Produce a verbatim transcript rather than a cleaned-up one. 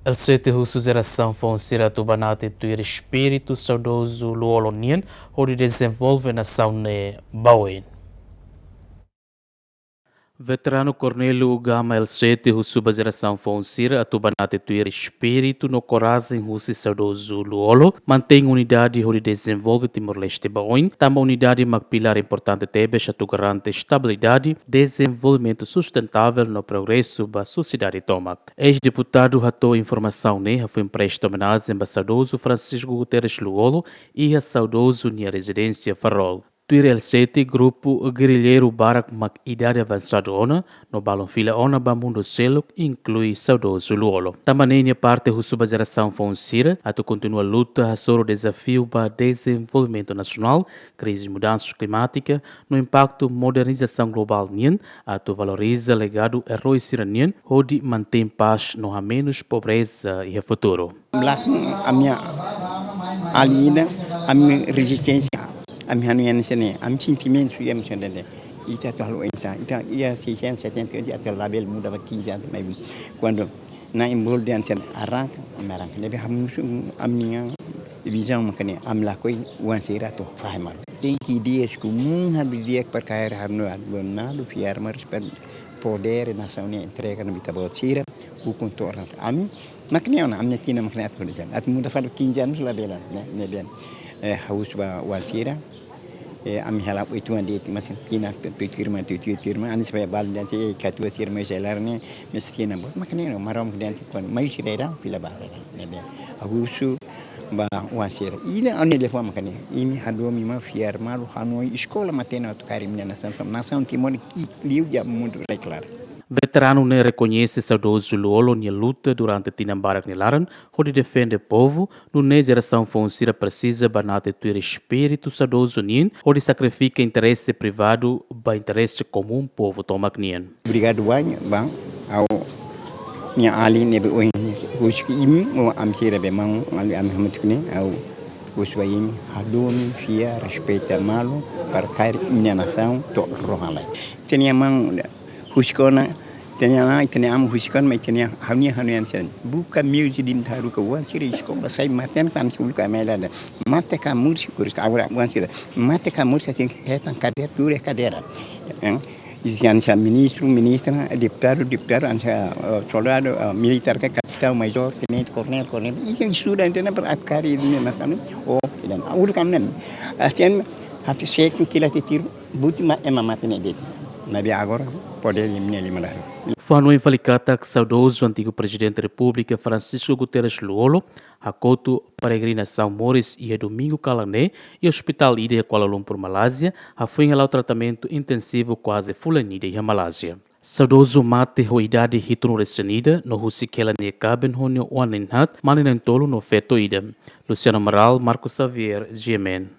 L C T husu jerasaun foun sira atu banati tuir espíritu saudozu Lú-Olo nian, hodi dezenvolve nasaun ne'e ba oin. Veteranu Cornélio Gama L C T husu ba jerasaun foun sira atu banati tuir espíritu no korajen husi saudozu Lú-Olo, mantein unidade hodi dezenvolve Timor-Leste ba oin, tanba unidade mak pilár importante tebes atu garante estabilidade, dezenvolvimentu sustentável no progresu ba sosiedade tomak. Eis-deputadu hato'o informasaun ne'e hafoin presta omenajen ba saudozu Francisco Guterres Lú-Olo iha saudozu nia rezidénsia Farol. Tuir L C T, grupu gerrilleiru barak mak idade avansadu ona, no balun fila ona ba mundu seluk, inklui saudozu Lú-Olo. Tanba ne'e nia parte husu ba jerasaun foun sira atu kontinua luta hasoru dezafiu ba dezenvolvimentu nasionál, krize mudansa klimátika, no impaktu modernizasaun globál nian, atu valoriza legadu eroi sira-nian, hodi mantein pás no hamenus pobreza iha futuru. Belakang ami-nia alin ida, ami rezisténsia, ami hanoin hanesan ne'e, ami sentimentu emosionál. Ita atu halo oinsá, ita iha seiscentos e setenta e oito, ita labele muda ba quinze anos, mas kuandu na envolve hanesan arranka, ami arranka. Ne'ebé ami, ami-nia vizaun mak ne'e, ami lakohi oan sira atu fahe malu. Tenke ideias komún, halo ideia para kaer halo no adu nadu fiar malu, para podér nasaun ne'e entrega no ita-boot sira, ukun to'o ran. Ami mak ne'e ona, ami-nia tinan mak ne'e atu kondisi. Atu muda fali quinze anos labele, ne'e, ne'ebé, eh, ha'u husu ba oan sira, eh, ami hala'o oituan de'it, mas tinan tuir tuirmai, tuir tuir tuirmai, anis ba balun dehan se, eh, katuas sira mai selar ne'e, mas tinan boot, mak ne'e ona, Maromak dehan se, kuandu mai sira ira, fila ba, ne'ebé. Ha'u husu ba oan sira. Ida ami-nia liafuan mak ne'e. Imi hadomi malu, fiar malu, hanoin, eskola matenek atu kaer imi-nia nasaun, nasaun Timor ne'e liu iha mundu reklara. Veteranu ne'e rekoñese saudozu Lú-Olo nia luta durante tinan barak nia laran, hodi defende povu, nune'e jerasaun foun sira presiza banati tuir espíritu saudozu nian, hodi sakrifika interese privadu ba interese komún povu tomak nian. Obrigadu barak ba ha'u-nia alin ne'ebé ohin husik imi, no ami sira be maun, ami, ami hamutuk ne'e, ha'u husu ba imi, hadomi, fiar, respeita malu, para kaer imi-nia nasaun to'o rohan lai. Ita-nia maun husik ona, ita-nia, ita-nia amu husik ona, mas ita-nia ha'u-nia hanoin hanesan ne'e. Buka meius de haruka oan sira eskola, sai matenek, kan se buka mela da. Mate ka mursi kurus ka agora oan sira. Mate ka mursi tenke hetan kadeira, tuur iha kadeira. Eh? Ita hanesan ministru, ministra, deputadu, deputadu, hanesan, eh, soldadu, eh, militár ka kapitaun, majór, tenente, koronél, koronél. Ita estuda, entende, para atu kaer ita-nia nasaun ne'e. Oh, ida-ne'e. Uluk ami ne'e. Hanesan, hanesan se kila titir, buti ma, ema mate ne'e de'it. Maibé agora, podér imi-nia liman laran. Fó-hanoin fali katak saudozu antigu Prezidente Repúblika Francisco Guterres Lú-Olo, hakotu peregrinasaun moris iha domingu kalan ne'e, iha ospitál ida iha Kuala Lumpur, Malázia, hafoin hala'o tratamentu intensivu kuaze fulan ida iha Malázia. Saudozu mate ho idade hitunulu resin ida, no husik hela nia kaben ho nia oan na'in haat, mane na'in tolu no feto ida. Luciano Amaral, Marco Xavier, G M N.